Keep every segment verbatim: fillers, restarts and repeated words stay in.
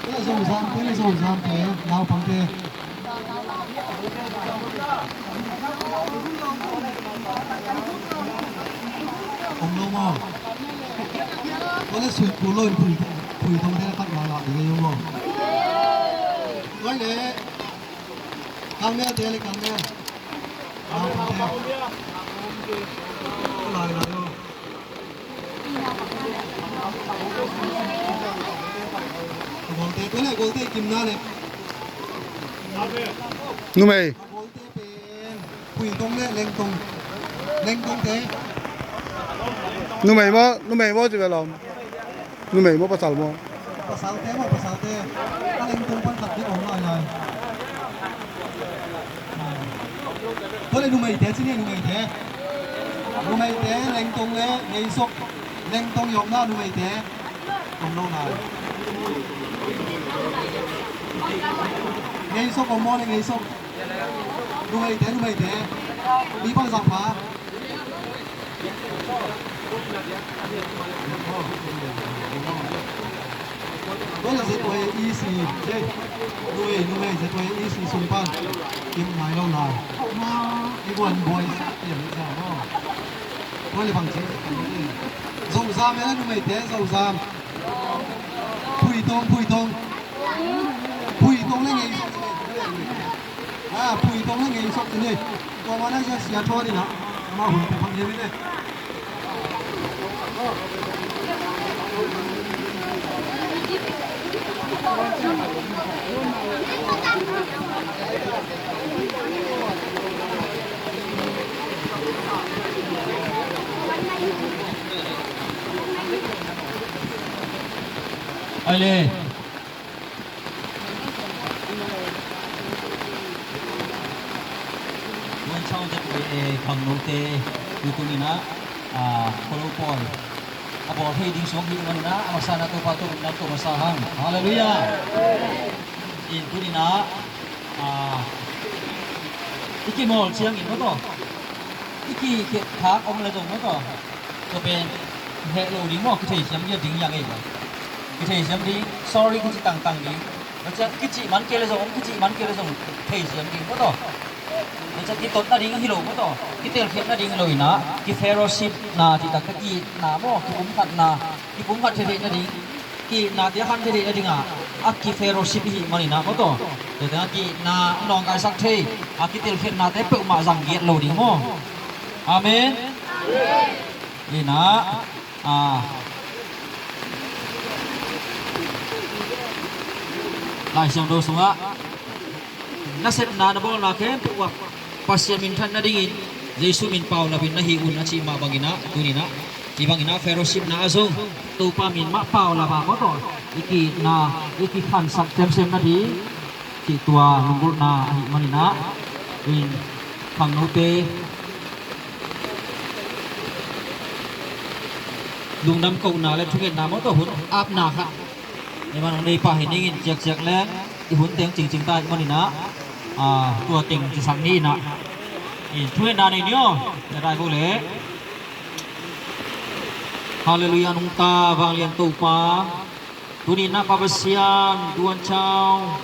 Zozam te, Zozam te, naupang te. Om lo maw? Tua le sui ku lo in pui, pui tong te le khat lai lai ding ei maw? Tua le kangmel te le kangmel. Naupang te. Lai lai lo. Numei. Numei maw, numei maw ci ve lawm. Numei maw, pasal maw. Pasal te maw, pasal te. A lengtung pan khat ding om lai lai. Tua le numeite ci ni, numeite. Numeite, lengtong le ngeisok. Lengtong yawkna numeite. Om lo nai. Ngeisok om maw le ngeisok. Numeite, numeite. Mi bang zang pha. Tua le Z Y A E C, eh, nuei, nuei, Z Y A E C sung pan kim nai lo lai. I guan buai sa pian ni sa maw. Tua le bang ci. Zozam e la numeite, Zozam. Phuitong, Phuitong. Phuitong le ngei. Ah, pui tong le ngei sawk in hi. Tua mana sia sia thawn in ah, amah hun te phang hiam in eh. Ai le. Tuan Chau Zet Wei, eh, khangnote, tutung in ah, ah, kholo pawi a bawl thei ding suak hi man in ah, a masa na Topa tawh lungdam ko masa hang. Halleluiah. In tuni in ah, ah, i kimawl ciangin maw tawh, i kikhet khak om le zong maw tawh, tua pen heh lo ding maw, kithei siam ding, ding yang ei maw. Kithei siam ding, sorry kici tangtang ding. Tua ciang kici man kei le zong, kici man kei le zong thei siam ding maw tawh. Tua ciang kitot nading hi lo maw tawh, kitelkhiat nading hi lo in ah, ki fellowship na cih taktak ki-itna maw, kipumkhatna, kipumkhat theih theih nading, ki-itnate a khan theih theih nading ah, a ki fellowship i hih man in ah maw tawh. Tua ciang ki-itna i nawngkaisak thei, a kitelkhiatnate peuhmah zang giat lo ding maw. Amen. In ah, ah, Lai Siangtho sungah nasepna na bawlna khempeuh uh ah Pasian minthan nadingin Jesu min paulapin na hi un a cih mah bangin ah, tuni in ah, hih bangin ah fellowship na ah zong Topa min mah paulap ah maw tawh i ki-itna, i kikhansak semsem nading cih tua lunggulhna ahih manin ah, in khangnote lungdam kohna le thungetna maw tawh hun apna khat i man hong nei pah hi ning in, ciakciak leng i hun teng cingcing ta ahih manin ah, ah, tua teng cisak ni in ah, in thungetna nei ni aw. Tua dai bo le. Halleluiah, nungta vanglian Topa. Tuni in ah Pa Pasian, Tuan Chau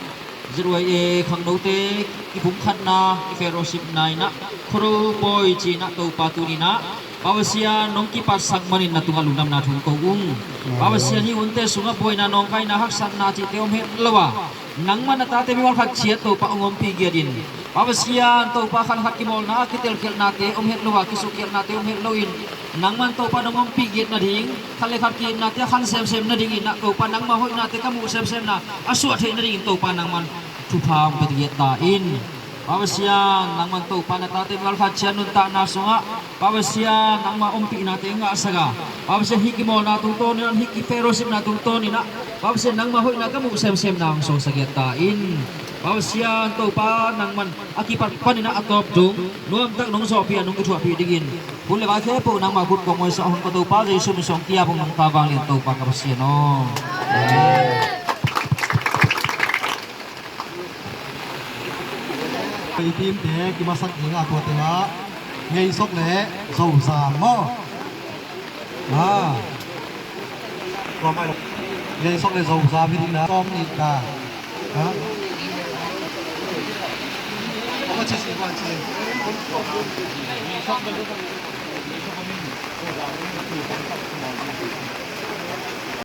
Z Y A khangnote kipumkhatna, ki fellowship na in ah, khoro pawi ci in ah Topa tuni in ah Pa Pasian nong kipatsak manin na tungah lungdamna thu ko ung. Pa Pasian, hih hunte sungah buaina, nawngkaina, haksatna cihte om het lo a, nangman na tate mimal khat ciat Topa hong ompih giat in. Pa Pasian, Topa khan khat kimawlna ah kitelkhialhnate om het lo a, kisukhialhnate om het loin, nangman Topa nong ompih giat nading, khat le khat ki-itnate a khan semsem nadingin ah Topa nangmah hoihnate ka muh semsemna a suah theih nadingin Topa nangman thupha hong pia giat ta in. Pa Pasian, nangman Topa na tate mimal khat ciat nuntakna sungah, Pa Pasian, nangmah ompihnate ngahsak a, Pa Pasian, hih kimawlna tungtawn in ah, hih ki fellowshipna tungtawn in ah, Pa Pasian, nangmah hoihna ka muh semsemna hong suaksak giat ta in. Pa Pasian, Topa nangman a kipat panin ah a tawp tung nuamtak nong zawhpih a nong kithuahpih dingin hun le vai khempeuh nangmah khut kong muaisak hun ka Topa Jesu min suang kiap hong nungta vanglian Topa ka Pasian aw. Amen. Ei team te kimasak ding a, tua tengah Ngeisok le Zozam maw? Ah. Tua mai lo. Gei sawm le zo za mi ding na, sawm nih ta. Ha? Ama ci si ba ci.